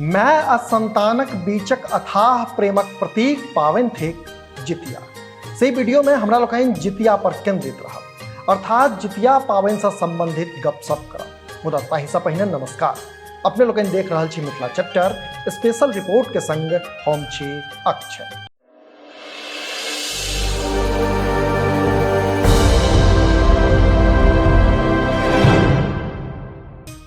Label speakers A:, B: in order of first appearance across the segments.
A: My आ संतानक बीचक अथाह प्रेमक प्रतीक पाबनि थिक जितिया। से वीडियो में हमरा लोकनि जितिया पर केंद्रित रहब, अर्थात जितिया पाबनि से संबंधित गपशप करब। मुदा ताहिसँ पहिने नमस्कार, अपने लोकनि देख रहल छी मिथिला चैप्टर स्पेशल रिपोर्ट के संग हम छी अक्षय।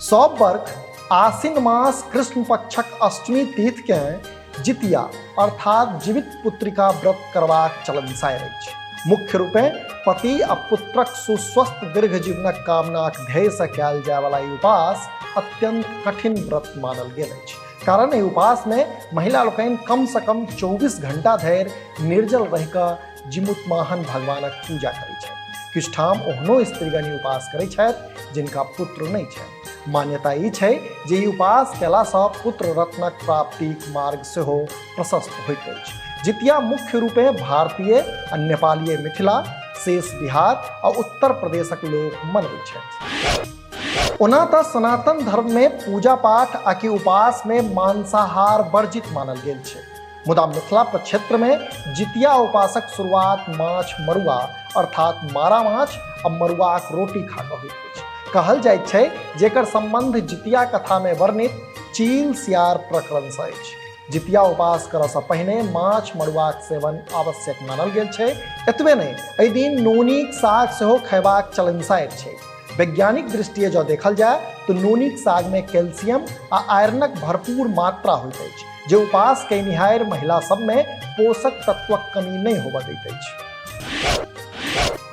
A: सब वर्ष आसिन मास कृष्ण पक्षक अष्टमी तिथि के जितिया अर्थात जीवित पुत्रिका व्रत करबाक चलनसारि अछि। मुख्य रूपे पति आ पुत्रक सुस्वस्थ दीर्घ जीवनक कामनाक ध्येय से कयल जाय वाला ई उपास अत्यंत कठिन व्रत मानल गेल अछि, कारण एहि उपास में महिला लोकनि कम से कम 24 घंटा धरि निर्जल रहि कऽ जिमुतमाहन भगवानक पूजा करै छथि। किछु ठाम ओहनो स्त्रीगण ई उपास करै छथि जिनका पुत्र नहि छनि। मान्यता ई छै जे ई उपास कयलासँ पुत्र रत्नक प्राप्तिक मार्ग सेहो प्रशस्त होइत अछि। जितिया मुख्य रूपे भारतीय आ नेपालीय मिथिला, शेष बिहार आ उत्तर प्रदेशक लोक मनबै छथि। ओना तऽ सनातन धर्म में पूजा पाठ आ कि उपास में मांसाहार वर्जित मानल गेल छै, मुदा मिथिला प्रक्षेत्र में जितिया उपासक शुरुआत माछ मरुआ अर्थात मारा माछ आ मरुआक रोटी खा कऽ होइत अछि। कहल जाइत छै जेकर संबंध जितिया कथा में वर्णित चील सियार प्रकरण से अछि। जितिया उपास करऽसँ पहिने माछ मरुआक सेवन आवश्यक मानल गेल छै। एतबे नहि, एहि दिन नोनीक साग सेहो खयबाक चलनसारि छै। वैज्ञानिक दृष्टिए जँ देखल जाय तऽ नोनीक सागमे कैल्शियम आ आयरनक भरपूर मात्रा होइत अछि, जे उपास कयनिहार महिला सबमे पोषक तत्वक कमी नहि होबऽ दैत अछि।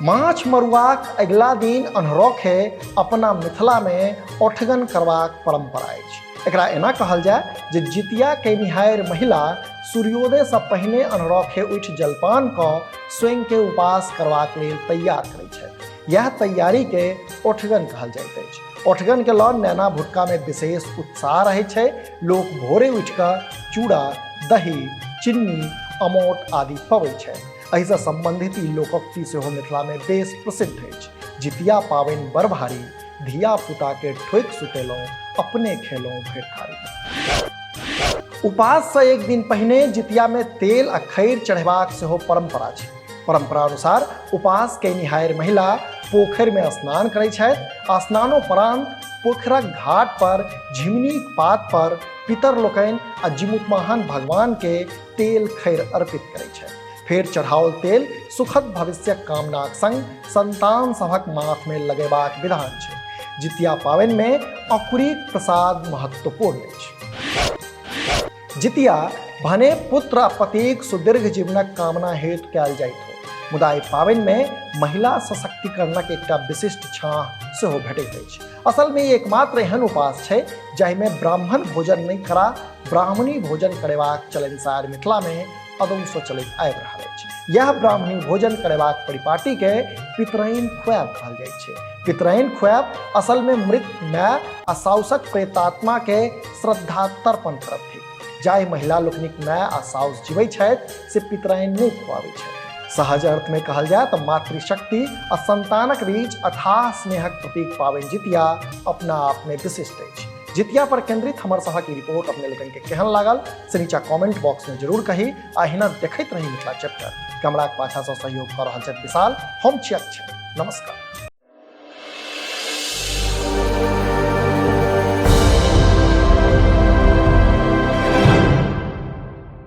A: माछ मरुआक अगिला दिन अन्हरौखे अपना मिथिलामे ओठगन करबाक परंपरा अछि। एकरा एना कहल जाय जे जितिया कयनिहार महिला सूर्योदयसँ पहिने अन्हरौखे उठि जलपान कऽ स्वयंके उपास करबाक लेल तैयार करैत छथि। यह तैयारी के ओठगन कहल जाइत अछि। ओठगन के लऽ नैना भुटका में विशेष उत्साह रहै छै। लोक भोरे उठि कऽ चूड़ा, दही, चिन्नी, अमोट आदि पबै छै। एहिसँ संबंधित ई लोकोक्ति सेहो मिथिला में बेस प्रसिद्ध अछि। जितिया पाबनि बड़ भारी, धिया पुता के ठोकि सुतेलहुँ, अपने खेलहुँ भरि थारी। उपास से एक दिन पहिने जितिया में तेल आ खैर चढ़ेबाक सेहो परंपरा छै। परंपरा अनुसार उपास कयनिहार महिला पोखरि में स्नान करै छथि आ स्नानोपरांत पोखरक घाट पर झिमनीक पात पर पितर लोकनि आ जिमुतमाहन भगवान के तेल खैर अर्पित करै छथि। फेर चढ़ाओल तेल सुखद भविष्यक कामनाक संग संतान सभक माथ में लगेबाक विधान छै। जितिया पाबनि में अकुरीक प्रसाद महत्वपूर्ण अछि। जितिया भने पुत्र आ पतिक सुदीर्घ जीवनक कामना हेतु कयल जाइत हो, मुदा एहि पाबनि में महिला सशक्तिकरणक एकटा विशिष्ट छाँह सेहो भेटैत अछि। असल में ई एकमात्र एहन उपास छै जाहिमे ब्राह्मण भोजन नहि करा ब्राह्मणी भोजन करेबाक चलनसार मिथिला में अदौसँ चलैत आबि रहल अछि। यह ब्राह्मणी भोजन करेबाक परिपाटी के पितराइन खुआब कहल जाइत छै। पितराइन खुआब असल में मृत my आ साउसक प्रेतात्मा के श्रद्धा तर्पण करब थिक। जाहि महिला लोकनिक my आ साउस जीबै छथि से पितराइन नहि खुआबै छथि। सहज अर्थ में कहल जाय तऽ मातृशक्ति आ संतानक बीच अथाह स्नेहक प्रतीक पाबनि जितिया अपना आप में विशिष्ट अछि। जितिया पर केंद्रित हमर सभक ई रिपोर्ट अपने लोकनि के केहन लागल से नीचा कमेंट बॉक्स में जरूर कही आ एहिना देखैत रही मिथिला चैप्टर। कैमराक पाछा सँ सहयोग कऽ रहल छथि विशाल, हम छी अक्षय। नमस्कार।